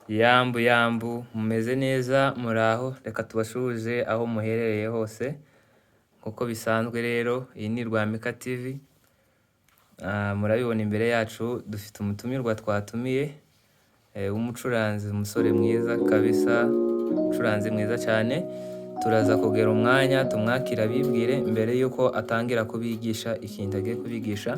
Yambu yambu, mumeze neza muraho, reka tubasuhuze aho muherereye hose. Nk'uko bisanzwe rero, iyi ni Rwamika TV. Murabibona imbere yacu dufite umutumirwa twatumiye w'umucuranzi, umusore mwiza kabisa, umucuranzi mwiza cyane. Turaza kugera umwanya tumwakira abibwire mbere y'uko atangira kubigisha ikintu agiye kubigisha.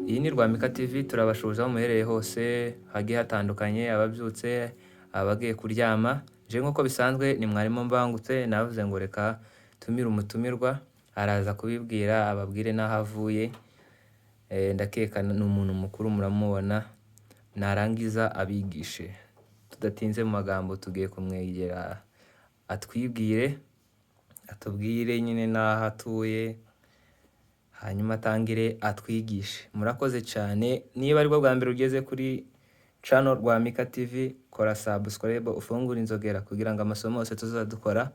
Iyi ni Rwamika TV, turabashuhuza aho muherereye hose hagiye hatandukanye, ababyutse, abagiye kuryama. Je nk'uko bisanzwe ni mwarimu Mbangutse, navuze ngo reka tumire umutumirwa, araza kubibwira ababwire n'aho avuye. Ndakeka ni umuntu mukuru muramubona, narangiza abigishe. Tudatinze mu magambo tugiye kumwegera atwibwire, atubwire nyine n'aho atuye, hanyuma atangire atwigishe. Murakoze cyane, niba aribwo bwa mbere ugeze kuri channel Rwamika TV, kora subscribe ufungure inzogera kugira ngo amasomo yose tuzadukora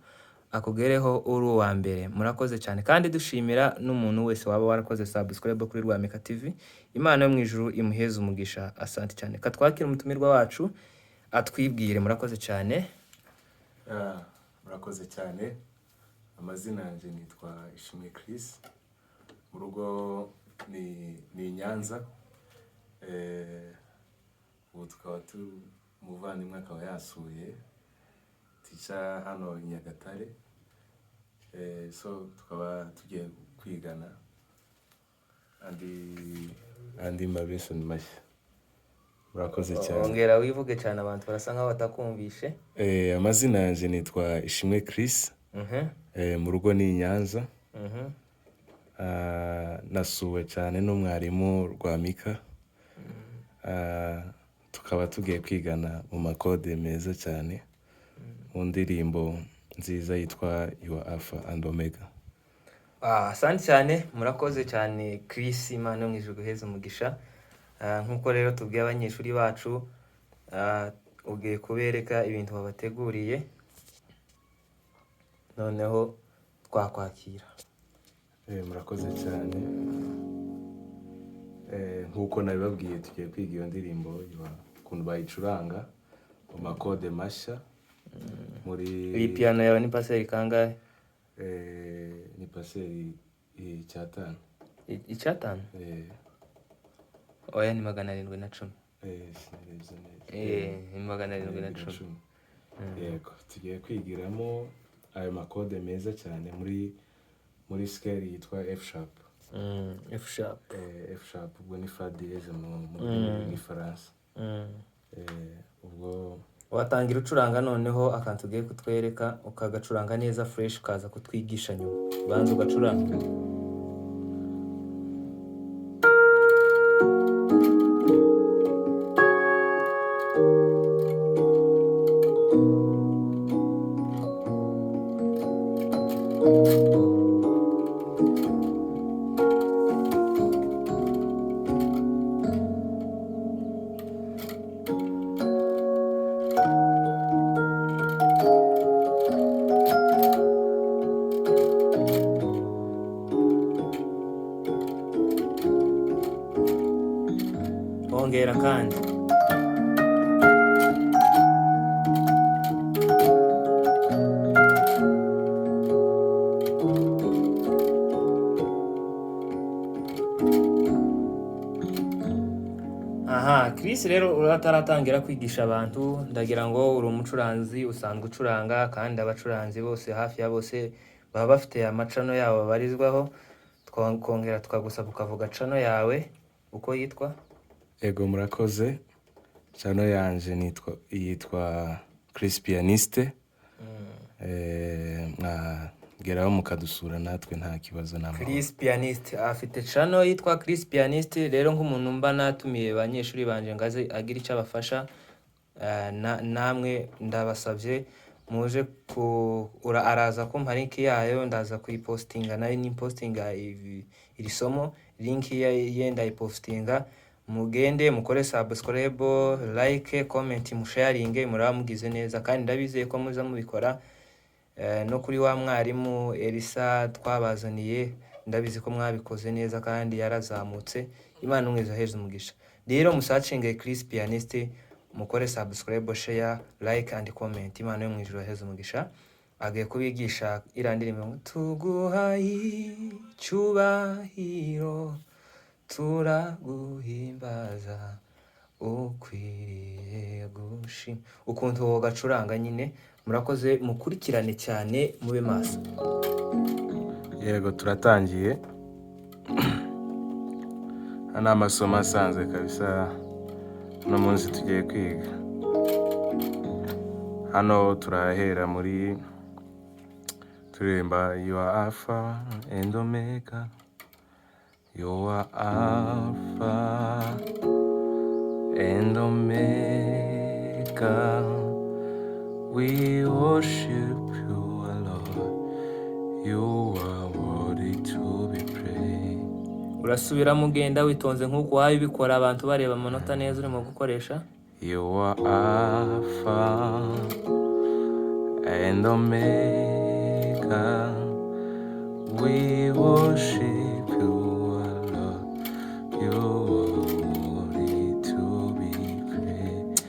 akugereho uri uwa mbere. Murakoze cyane kandi dushimira n'umuntu wese waba warakoze subscribe kuri Rwamika TV. Imana yo mu ijuru imuheze umugisha. Asante cyane. Katwakire umutumirwa wacu atwibwire. Murakoze cyane. Murakoze cyane. Amazina yanjye nitwa Ishimwe Chris, mu rugo ni i Nyanza. Ubu tukaba umuvandimwe akaba yasuye tica hano i Nyagatare. So tukaba tugiye kwigana andi ma lesson mashya. Murakoze cyane. Ongera wivuge cyane, abantu barasa nkaho batakumvishe. Amazina yanjye nitwa Ishimwe Chris. Mu rugo ni i Nyanza. Nasuwe cyane n'umwarimu Rwamika. Tukaba tugiye kwigana mu makode meza cyane mu ndirimbo nziza yitwa You Are Alpha and Omega. Asante cyane, murakoze cyane Chris, Imana yo mu ijuru iguheze umugisha. Nk'uko rero tubwiye abanyeshuri bacu, ugiye kubereka ibintu wabateguriye, noneho twakwakira. Murakoze cyane. Nk'uko nabibabwiye tugiye kwiga iyo ndirimbo ukuntu bayicuranga mu makode mashya muri Iyi piano yawe ni paseri kangahe? Ni paseri 5. 5? Oya, ni 710. Sinarebye neza. Ni 710. Yego, tugiye kwigiramo ayo makode meza cyane muri scale yitwa F sharp. F sharp. F sharp ubwo ni fa dièse mu rurimi rw'igifaransa. Ubwo watangira ucuranga noneho akantu ugiye kutwereka ukagacuranga neza fresh, ukaza kutwigisha nyuma. Banza ugacuranga. Ongera kandi. Aha, Chris rero urataratangira kwigisha abantu, ndagira ngo uri umucuranzi usanzwe ucuranga, kandi abacuranzi bose hafi ya bose baba bafite amacano yabo babarizwaho. Twakongera tukagusaba ukavuga cano yawe uko yitwa. Ego, murakoze. Channel yanje yitwa Chris Pianiste. Mwageraho mukadusura natwe nta kibazo, nta mahoro. Chris Pianiste afite channel yitwa Chris Pianiste. Rero nk'umuntu mba natumiye abanyeshuri banje ngo aze agire icyo abafasha, namwe ndabasabye muje ku ura, araza kumpa link yayo, ndaza kuyipostinga nayo ni postinga iri somo, link ye ndayipostinga. Mugende mukore subscribe, like, comment, musharinge, muraba mugize neza kandi ndabizeye ko muza mubikora. No kuri wa mwarimu Elisa twabazaniye, ndabizi ko mwabikoze neza kandi yarazamutse. Imana umwiza heza umugisha. Rero musacinge Chris Pianiste, Mukore subscribe, share, like and comment. Imana yo mu ijuru yaheze umugisha. Agiye kubigisha iriya ndirimbo ngo tuguhaye icyubahiro, turaguhimbaza, ukwiriye gushima. Ukuntu wowe gacuranga nyine. Murakoze, mukurikirane cyane, mube maso. Yego, turatangiye. Hano ni amasomo asanzwe kabisa. Uno munsi tugiye kwiga, hano turahera muri turirimba "You are Alpha and Omega, you are Alpha and Omega, we worship you Lord, you are worthy to be praised." Urasubiramo ugenda witonze nk'uko wawe ubikora, abantu bareba amanota neza urimo gukoresha. You are Alpha and Omega. We worship you, Lord. You are worthy to be praised.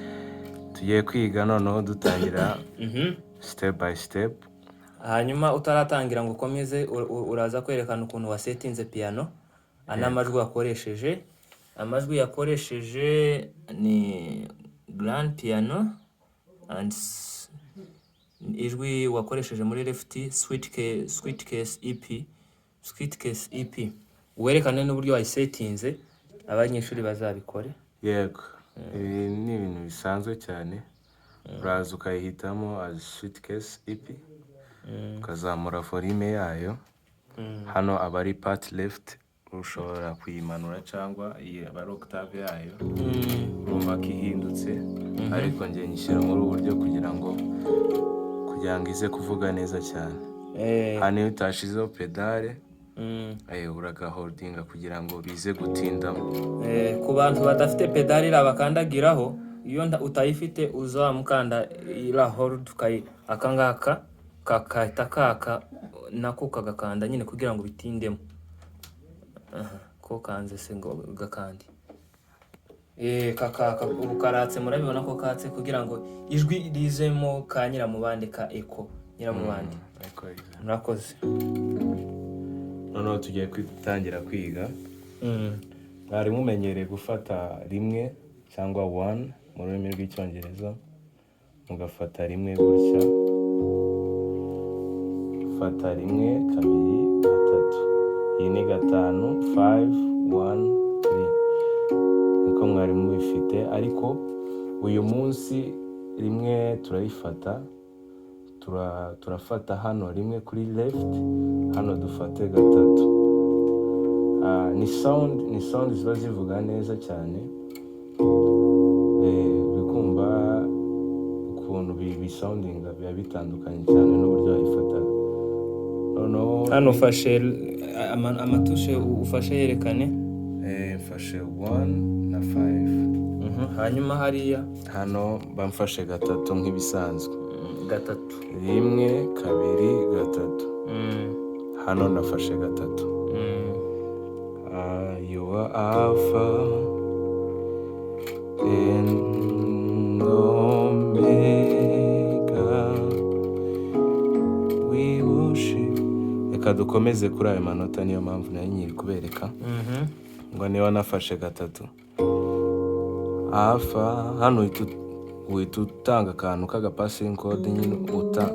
Tugiye kwiga noneho dutangira step by step. Hanyuma utaratangira ngo ukomeze, uraza kwerekana ukuntu wasetinze piano n'amajwi wakoresheje. Amajwi yakoresheje ni grand piano and ijwi wakoresheje muri left, sweet case EP, sweet case EP. Werekane n'uburyo wayisetinze, abanyeshuri bazabikore. Yego, ibi ni ibintu bisanzwe cyane. Uraza ukayihitamo as Suitcase EP, ukazamura volume yayo. Hano aba ari part left, ushobora kuyimanura cyangwa iyi aba ari octave yayo. Urumva ko ihindutse, ariko njye nyishyira muri ubu buryo kugira ngo ize kuvuga neza cyane. Hano iyo utashizeho pédale, uragaholdinga kugira ngo bize gutindamo. Ku bantu badafite pédale iriya bakandagiraho, iyo utayifite uzamukanda iriya hold, ukayi aka ngaka kakahita kaka, nako kagakanda nyine kugira ngo bitindemo. Aha, ko kanze se ngo gakande, kakaka ubu karatse, murabibona ko katse kugira ngo ijwi rizemo ka nyiramubande, ka echo nyiramubande. Ariko Murakoze. Noneho tugiye gutangira kwiga. Mwari mumenyereye gufata rimwe cyangwa one mu rurimi rw'Icyongereza, mugafata rimwe gutya, fata rimwe, kabiri, gatatu, iyi ni gatanu, five, one, three, niko mwari mubifite. Ariko uyu munsi rimwe turayifata, turafata hano rimwe kuri left, hano dufate gatatu. Ni sound ziba zivuga neza cyane, bikumva ukuntu bisoundinga, biba bitandukanye cyane n'uburyo wayifataga noneho. Hano ufashe amatushe ufashe, yerekane. Mfashe one na five. Hanyuma hariya? Hano mba mfashe gatatu nk'ibisanzwe. Gatatu. Rimwe, kabiri, gatatu. Hano nafashe gatatu. You are Alpha and Omega. We worship. Reka dukomeze kuri ayo manota, niyo mpamvu nayo nyiri kubereka ngo niba nafashe gatatu alpha, hano uhita utanga akantu k'agapassing chord nyine uta.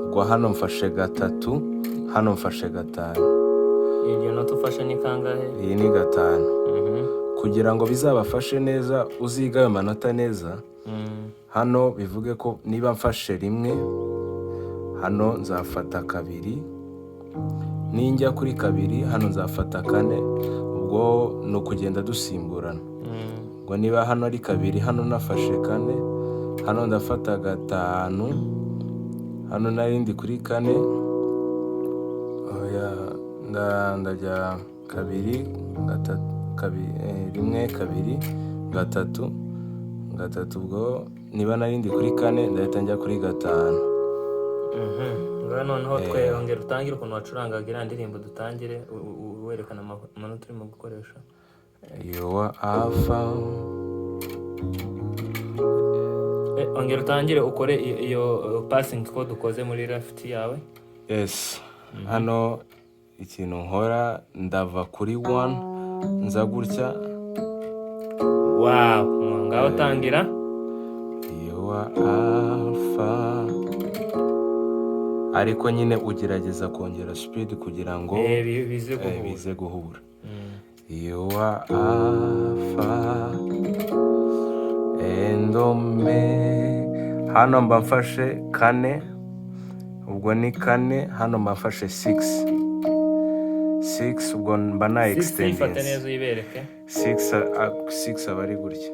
Ubwo hano mfashe gatatu, hano mfashe gatanu. Iryo nota ufashe ni kangahe? Iyi ni gatanu. Kugira ngo bizabafashe neza, uziga ayo manota neza. Hano bivuge ko niba mfashe rimwe, hano nzafata kabiri, ninjya kuri kabiri hano nzafata kane. Ubwo ni ukugenda dusimburana. Ubwo niba hano ari kabiri, hano nafashe kane, hano ndafata gatanu. Hano narindi kuri kane, oya, ndajya kabiri, gatatu, kabiri, rimwe, kabiri, gatatu, gatatu. Ubwo niba narindi kuri kane, ndahita njya kuri gatanu. Ngaho noneho twongera utangire ukuntu wacurangaga iriya ndirimbo, dutangire werekana amanota urimo gukoresha. You are Alpha Ongera utangire ukore iyo passing chord ukoze muri left yawe. Yes, hano ikintu nkora, ndava kuri 1 nza gutya. Wow, ngaho tangira. You are alpha, ariko nyine ugerageza kongera speed kugira ngo Bize guhura. Bize guhura. You are alpha and omega. Hano mba mfashe kane, ubwo ni kane. Hano mba mfashe 6, 6, ubwo mba na Six, ifate extending. neza uyibereke. 6, 6 aba ari gutya,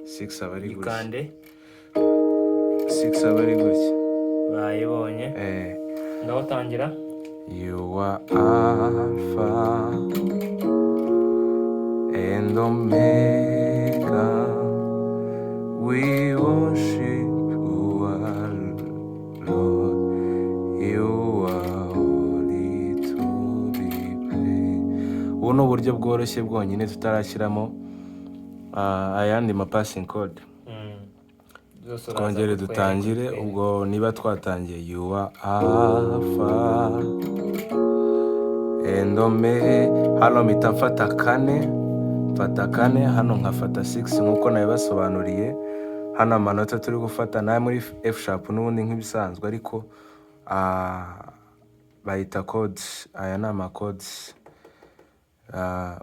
6 aba ari gutya. Ikande. 6 aba ari gutya. Bayibonye. Ngaho tangira. You are Alpha and Omega. We worship you, our Lord. You are worthy to be praised. Ubu ni uburyo bworoshye bwonyine tutarashyiramo ayandi ma passing chord. Zose uraza Twongere kutwereka, dutangire. kutwereka. Ubwo niba twatangiye you are alpha and omega, hano mpita mfata kane, mfata kane hano, nkafata 6 nk'uko nabibasobanuriye. Hano amanota turi gufata nayo muri F sharp n'ubundi nk'ibisanzwe, ariko bayita chords, aya ni ama chords.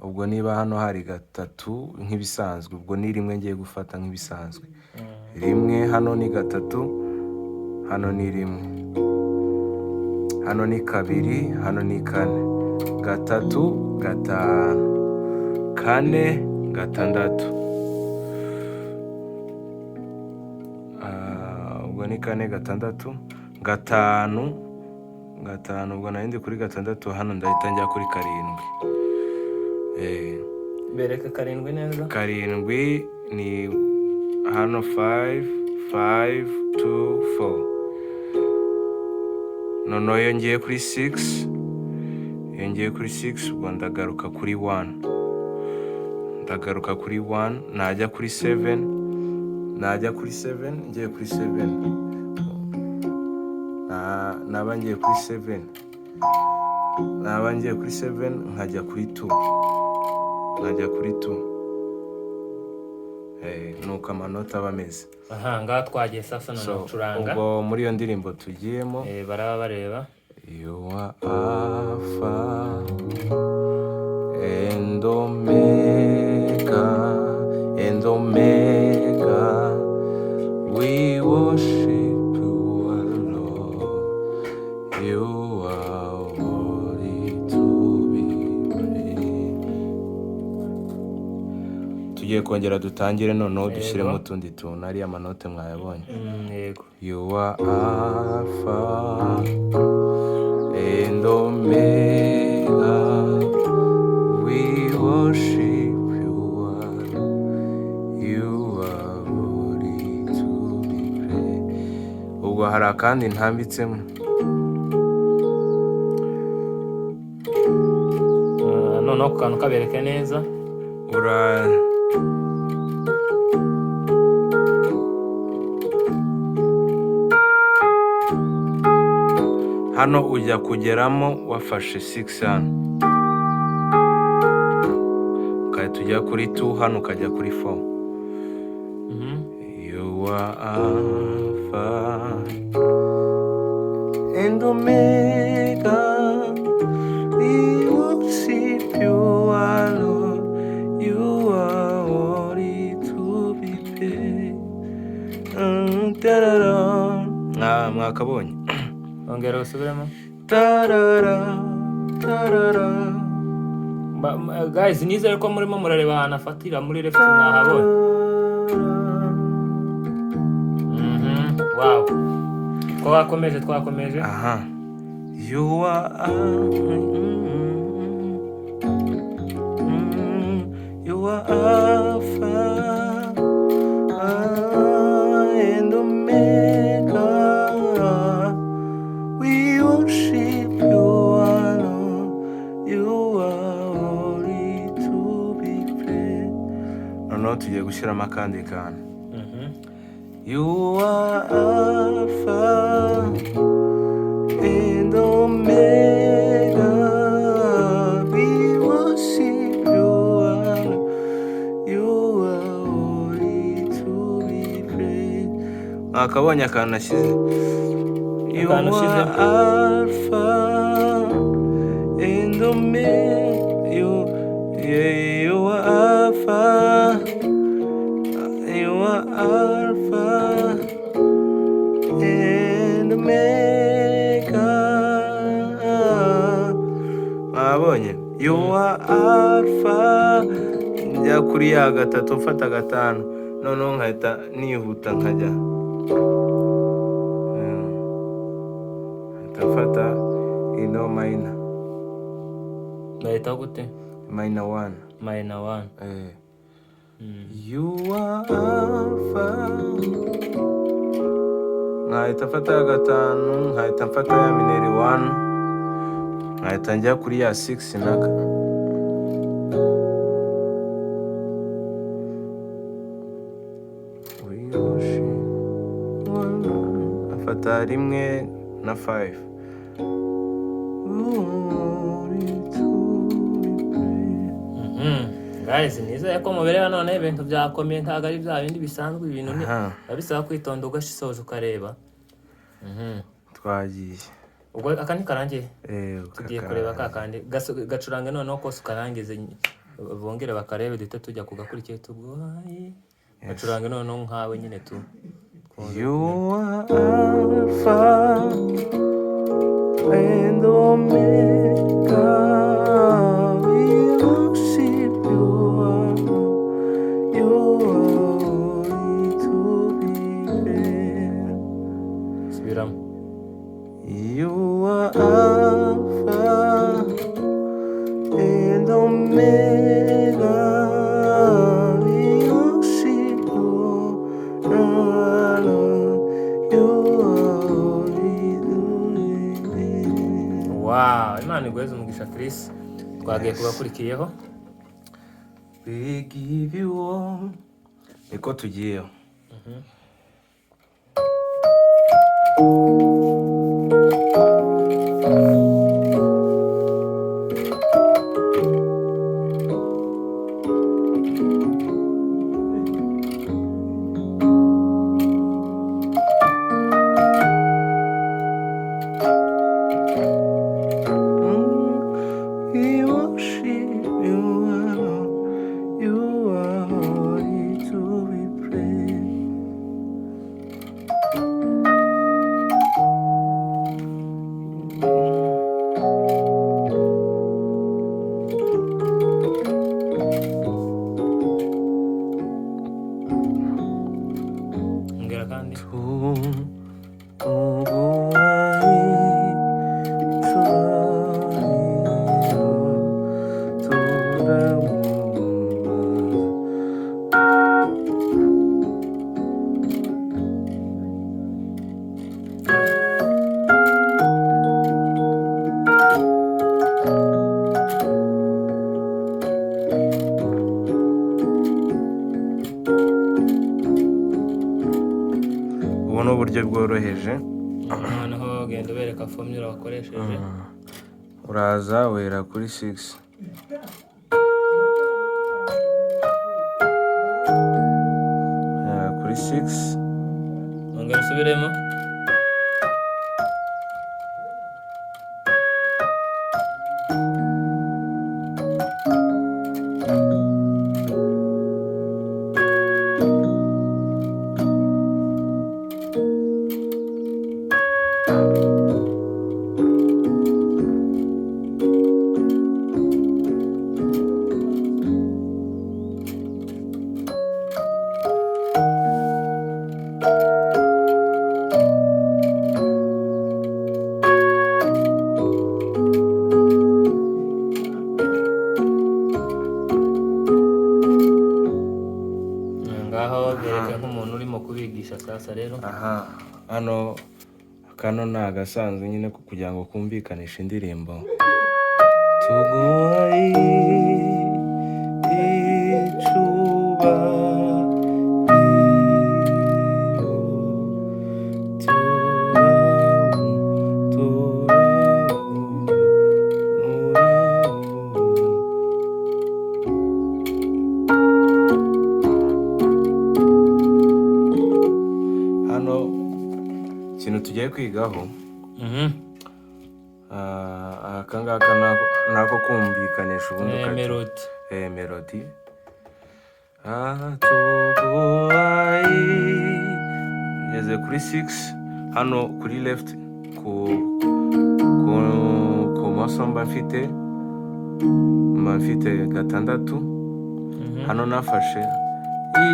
Ubwo niba hano hari gatatu nk'ibisanzwe, ubwo ni rimwe ngiye gufata nk'ibisanzwe, rimwe. Hano ni gatatu, hano ni rimwe, hano ni kabiri, hano ni kane, gatatu, gatanu, kane, gatandatu. Ubwo ni kane, gatandatu, gatanu, gatanu. Ubwo nari ndi kuri gatandatu, hano ndahita njya kuri karindwi. Bereke karindwi neza. Karindwi ni hano, 5, 5, 2, 4. Noneho iyo ngiye kuri 6, iyo ngiye kuri 6, ubwo ndagaruka kuri 1, ndagaruka kuri 1, najya kuri 7, najya kuri 7, ngiye kuri 7, naba ngiye kuri 7, naba ngiye kuri 7, nkajya kuri 2, nkajya kuri 2. Nuko amanota aba ameze. Aha ngaha twagiye sasa none So, gucuranga. ubwo muri iyo ndirimbo tugiyemo. Baraba bareba. You are Alpha and Omega, and Omega. We worship you, our Lord. You are worthy to be praised. Tugiye kongera dutangire noneho dushyiremo utundi tuntu, ariya manote mwayabonye. Yego. You are Alpha and Omega. We worship you, our You are worthy to be praised. Ubwo hari akandi ntambitsemo. Noneho ku kantu kabereke neza. Ura hano ujya kugeramo wafashe 6 hano, ugahita ujya kuri 2 hano, ukajya kuri 4. You are Alpha and Omega. We worship you, our Lord. You are worthy to be praised. Tarara. Mwakabonye. Ongera usubiremo. Tarara, tarara. Guys, nizere ko murimo murareba ahantu afatira muri left, mwahabonye. Wow, ko wakomeje, twakomeje. Aha. You are you are Alpha and Omega. We worship you alone. You are worthy to be praised. Noneho tugiye Gushyiramo akandi kantu. You are Alpha and Omega. We worship you alone. You are worthy to be praised. Mwakabonye akantu nashyize. You Akantu are ushyizemo. Alpha and Omega. You, yeah, you are Alpha. You are Alpha and Omega. Mwabonye? You are Alpha. Njya kuri ya gatatu, mfata gatanu, noneho nkahita nihuta nkajya nkahita mfata ino minor. Bahita gute? Minor one. Minor one. Eh. You are Alpha. Nkahita mfata gatanu, nkahita mfata ya minor one, nkahita njya kuri ya six naka. We worship one. Afata rimwe na five. Glory to be praised. Guys, nizeye ko mubireba. None ibintu byakomeye, ntabwo ari bya bindi bisanzwe. Ibintu ni biba bisaba kwitonda, ugashisoza, ukareba. Twagiye. Ubwo aka ntikarangiye? Eh, Tugiye kureba ka kandi. Gacurange noneho kose ukarangize, bongere bakarebe, duhite tujya kugakurikiye. Tuguhaye, gacurange noneho nkawe nyine tu twumve. You are Alpha and Omega. We worship you. You are worthy to be praised. Subiramo. You are Alpha and Omega. We worship you alone. You are worthy to be praised. Wow, Imana iguheze umugisha, Chris. Twagiye kubakurikiyeho. We give you all. Niko tugiyeho. We worship you alone. You are worthy to be praised. Ongera kandi. Ubu ni uburyo bworoheje. Noneho genda ubereka formula wakoresheje. Uraza wera kuri 6, kuri 6. Ongera usubiremo. Ngaho bereke nk'umuntu urimo kubigisha sasa rero. Aha hano kano ni agasanzwe nyine ko kugira ngo kumvikanishe indirimbo. Tuguhaye icyubahiro. Tugiye kwigaho, aka ngaka nako kumvikanisha ubundi Eh, ukajya melody. Melody. Tuguhaye ngeze kuri 6 hano kuri left, ku moso mba mfite gatandatu. Hano nafashe i,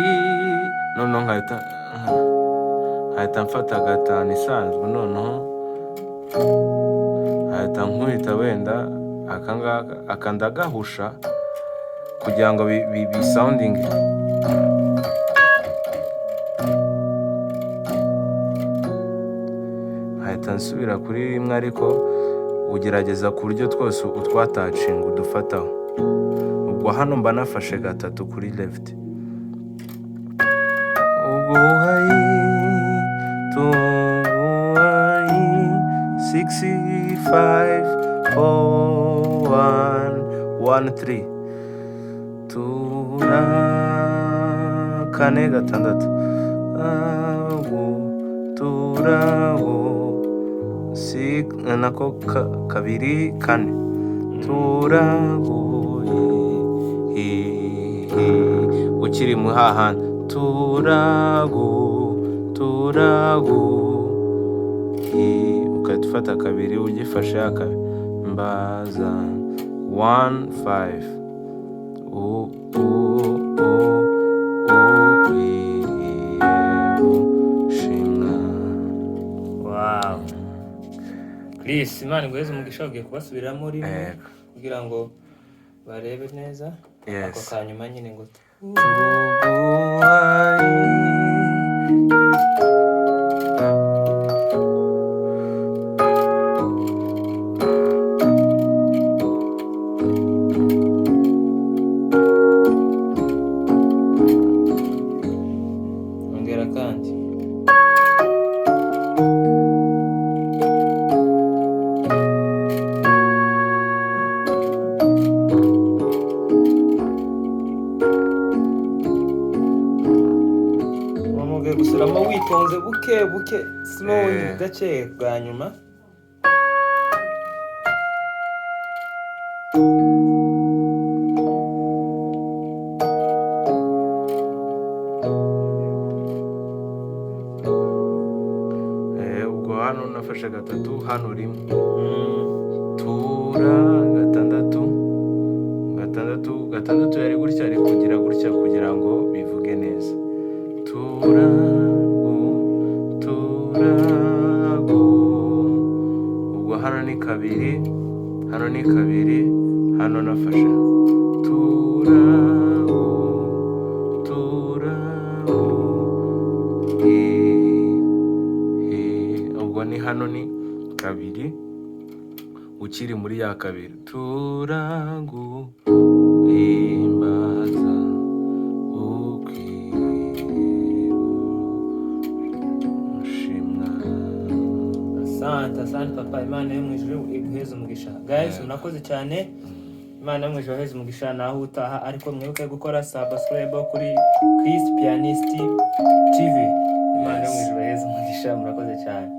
noneho nkahita mfata gatanu isanzwe, noneho nkahita nkubita wenda aka ngaka, aka ndagahusha kugira ngo bisoundinge. Nkahita nsubira kuri rimwe, ariko ugerageza ku buryo twose utwatouchinga udufataho. Ubwo hano mba nafashe gatatu kuri left. Uguhaye, tuguhaye, six, five, four, one, one, three, tura, kane, gatandatu, agu, turagu, six, nako kabiri, kane, turaguye, ukiri mu hahandi, turagu, turagu, ugahita ufata kabiri ugifashe kabiri, mbaza, one, five, u, u, u, ukwiriye gushimwa. Wow, Chris, Imana iguheze umugisha. Ugiye kubasubiramo rimwe Yego. kugira ngo barebe neza Yes. ako kanyuma nyine ngo Tuguhaye. Ongera kandi. Wamubwiye gusubiramo witonze, buke buke, slow, gake, bwa nyuma. Ubwo hano nafashe gatatu, hano rimwe, tura, gatandatu, gatandatu, gatandatu. Yari gutya, ari kugira gutya kugira ngo bivuge neza. Turagu, turagu. Ubwo hano ni kabiri, hano ni kabiri, hano nafashe turagu, turagu, ubwo ni hano ni kabiri, ukiri muri ya kabiri, turagu himbaza, ukwiye gushimwa. Asante, asante papa. Imana yo mu ijuru iguheze umugisha. Guys, murakoze cyane. Imana yo mu ijuru iheze umugisha. Naho utaha, ariko mwibuke gukora subscribe kuri Chris Pianist TV. Imana yo mu ijuru iheze umugisha. Murakoze cyane.